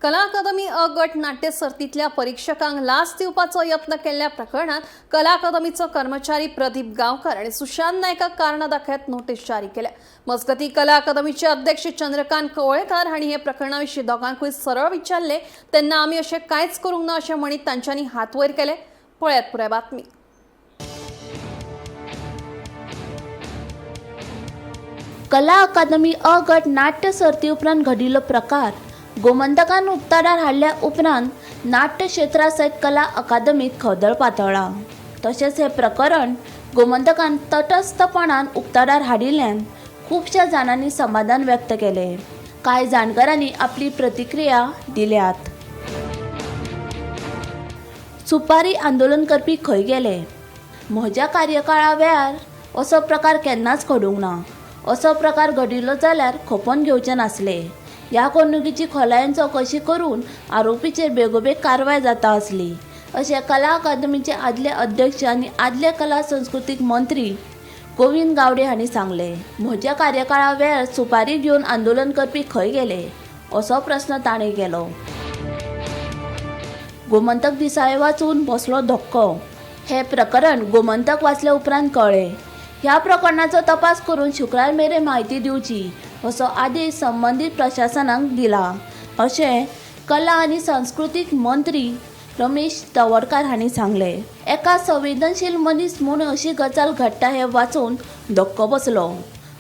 कला अकादमी अ गट नाट्य सर्तीतल्या परीक्षकांक लाच दिवपाचो यत्न केल्ल्या प्रकरणात कला अकादमीचो कर्मचारी प्रदीप गावकर आणि सुशांत नायकाक कारणां दाखयत नोटीस जारी केल्या. मजगती कला अकादमीचे अध्यक्ष चंद्रकांत कवळेकार हांणी हे प्रकरणा विशीं दोगांकूय सरळ विचारले तेन्ना आमी अशें कांयच करूंक ना अशें म्हणीत तांच्यांनी हात वयर केले. पळयात पुराय बातमी. कला अकादमी अ गट नाट्य सर्ती उपरांत घडिल्लो प्रकार गोमंतकान उक्ताडार हाडल्या उपरांत नाट्य क्षेत्रा सयत कला अकादमीत खवदळ पातळ्ळा. तशेंच हें प्रकरण गोमंतकान तटस्थपणान उक्ताडार हाडिल्ल्यान खुबश्या जाणांनी समाधान व्यक्त केलें. कांय जाणकारांनी आपली प्रतिक्रिया दिल्यात. सुपारी आंदोलन करपी खंय गेले? म्हज्या कार्यकाळा वेळार असो प्रकार केन्नाच घडूंक ना. असो प्रकार घडिल्लो जाल्यार खपोवन घेवचे नासले. ह्या घडणुकेची खोलायेन चवकशी करून आरोपीचेर बेगोबेग कारवाय जाता आसली अशें कला अकादमीचे आदले अध्यक्ष आनी आदले कला संस्कृतीक मंत्री गोविंद गावडे हांणी सांगलें. म्हज्या कार्यकाळा वेळार सुपारी घेवन आंदोलन करपी खंय गेले असो प्रस्न ताणें केलो. गोमंतक दिसाळें वाचून बसलो धक्को. हें प्रकरण गोमंतक वाचल्या उपरांत कळ्ळें. ह्या प्रकरणाचो तपास करून शुक्रार मेरेन म्हायती दिवची असो आदेश संबंदीत प्रशासनाक दिला अशें कला आनी संस्कृतीक मंत्री रमेश तवडकार हांणी सांगलें. एका संवेदनशील मनीस म्हूण अशी गजाल घडटा हें वाचून धक्को बसलो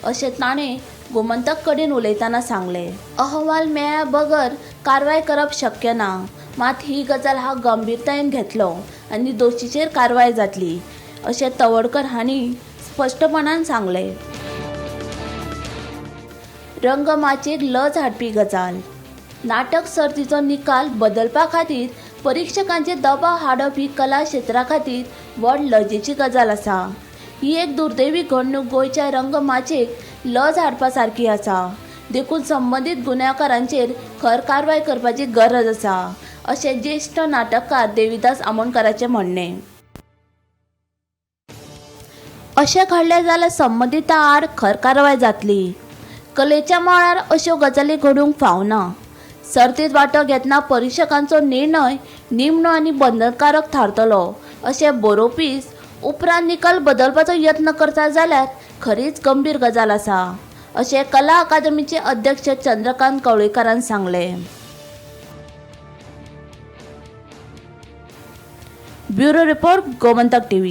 अशें ताणें गोमंतक कडेन उलयतना सांगलें. अहवाल मेळ्ळ्या बगर कारवाय करप शक्य ना, मात ही गजाल हांव गंभीरतायेन घेतलो आनी दोशीचेर कारवाय जातली अशें तवडकर हांणी स्पश्टपणान सांगलें. रंगमाचयेक लज हाडपी गजाल. नाटक सर्तीचो निकाल बदलपा खातीर परिक्षकांचेर दबाव हाडप ही कला क्षेत्रा खातीर व्हड लजेची गजाल आसा. ही एक दुर्दैवी घडणूक गोंयच्या रंगमाचयेक लज हाडपा सारकी आसा. देखून संबंदीत गुन्यांवकारांचेर खर कारवाय करपाची गरज आसा अशें ज्येश्ठ नाटककार देविदास आमोणकाराचें म्हणणें. अशें घडलें जाल्यार संबंदिता आड खर कारवाय जातली. कलेच्या मळार अश्यो गजाली घडूंक फावना. सर्तीत वांटो घेतना परिक्षकांचो निर्णय निमणो आनी बंधनकारक थारतलो अशें बरोवपीच उपरांत निकाल बदलपाचो यत्न करता जाल्यार खरीच गंभीर गजाल आसा अशें कला अकादमीचे अध्यक्ष चंद्रकांत कवळेकारान सांगलें. Bureau report, Gomantak TV.